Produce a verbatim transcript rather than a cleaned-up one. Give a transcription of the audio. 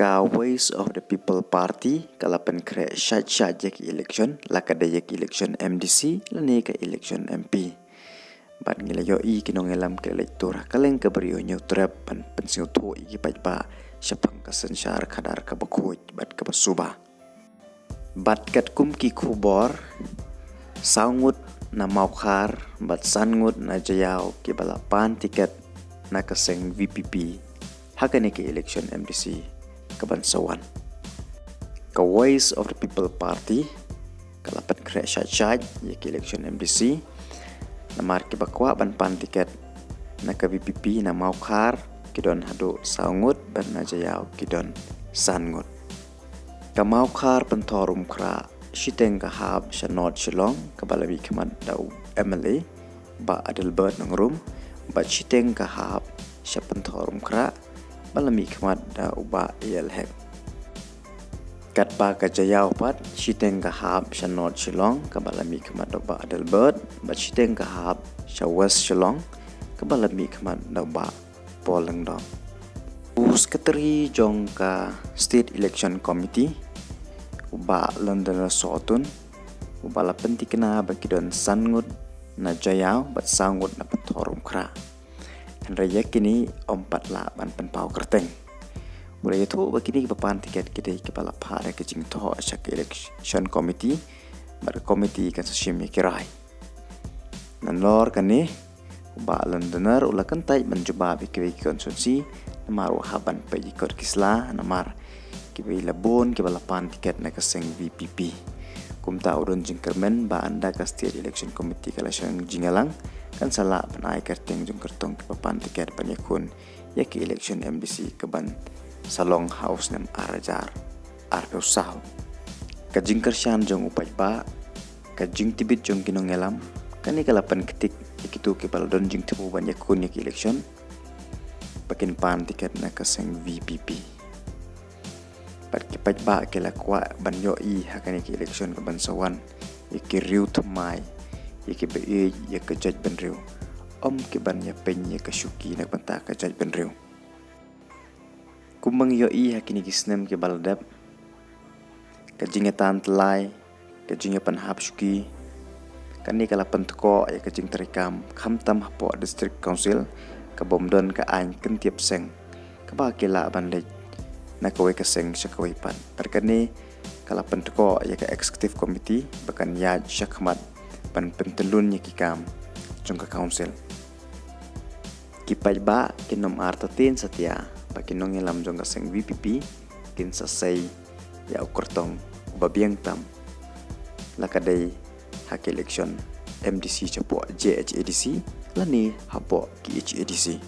Ka Voice of the People Party ka la pynkhreh shait shait ïa ki election, la ka dei ïa ki election M D C lane ka election M P. Bad ngi la ïohi ki nongïalam ki la leit tur ha kylleng ka Ri U Hynñiewtrep ban pynsngewthuh ïa ki paidbah shaphang ka synshar khadar kaba khuid bad kaba suba. Bad katkum ki khubor, saw ngut na Mawkhar bad san ngut na Jaïaw kiba la pan tiket na ka seng V P P ha kane ka election M D C kaban sa wan. Ka Voice of the People Party ka la pynkhreh shait shait ïa ki election M D C namar kiba kwah ban pan tiket na ka V P P na Mawkhar ki don haduh saw ngut bad na Jaïaw ki don san ngut. Ka Mawkhar Pynthorumkhrah shiteng ka hap sha North Shillong kaba la mihkhmat da u M L A Bah Adelbert Nongrum, bad shiteng ka hap sha Pynthorumkhrah ba la mihkhmat da u Bah A L Hek. Katba ka Jaïaw pat, shiteng ka hap sha North Shillong kaba la mihkhmat da u Bah Adelbert, bad shiteng ka hap sha West Shillong kaba la mihkhmat da u Bah Paul Lyngdoh. U Secretary jong ka State Election Committee, u Bah Londoner Sohtun, uba la pynthikna ba ki don san ngut na Jaïaw bad saw ngut na Pynthorumkhrah. Hynrei ïa kine um pat lah ban pynpaw kyrteng. U la ïathuh ba kine kiba pan tiket ki dei kiba la phah da ka jingthoh sha ka Election Committee bad ka committee kan sa shim ïa ki rai. Nalor kane, u Bah Londoner u la kyntait ban jubab ïa kiwei ki constituency namar u hap ban peit ïa ki kot ki sla namar kiwei la bun kiba la pan tiket na ka seng V P P. Kumta u don jingkyrmen ba ynda ka State Election Committee ka la shong jingïalang, kan sa lah ban ai kyrteng jong kyrtong kiba pan tiket ban ïakhun ïa ka election M D C kaban sa long ha u snem ar hajar arphew saw. Ka jingkyrshan jong u paidbah, ka jingtbit jong ki nongïalam, kane ka la pynktik ïa kito kiba la don jingthmu ban ïakhun ïa ka election ba kin pan tiket na ka seng V P P. Bad ki paidbah ki la kwah ban ïohi ha kane ka election kaban sa wan ïa ki riew thymmai, ïa kiba ïeit ïa ka jaitbynriew, ym ki ban ïapyni ïa ka shuki na ka bynta ka jaitbynriew. Kumba ngi ïohi ha kine ki snem kiba la dep, ka jingïatan tyllai, ka jingïapynhap shuki, kane ka la pynthikna ïa ka jingtrei kam khamtam hapoh District Council kaba ym don ka aiñ kyntiep seng kaba ki lah ban leit na kawei ka seng sha kawei pat. Bad kane ka la pynthikna ïa ka Executive Committee ba kan ïaid shakhmat ban pyntyllun ïa ki kam jong ka Council. Ki paidbah kin ym artatien satia ba ki nongïalam jong ka seng V P P kin sa sei ïa u kyrtong uba biang tam, la ka dei ha ka election M D C shapoh J H A D C lane hapoh K H A D C.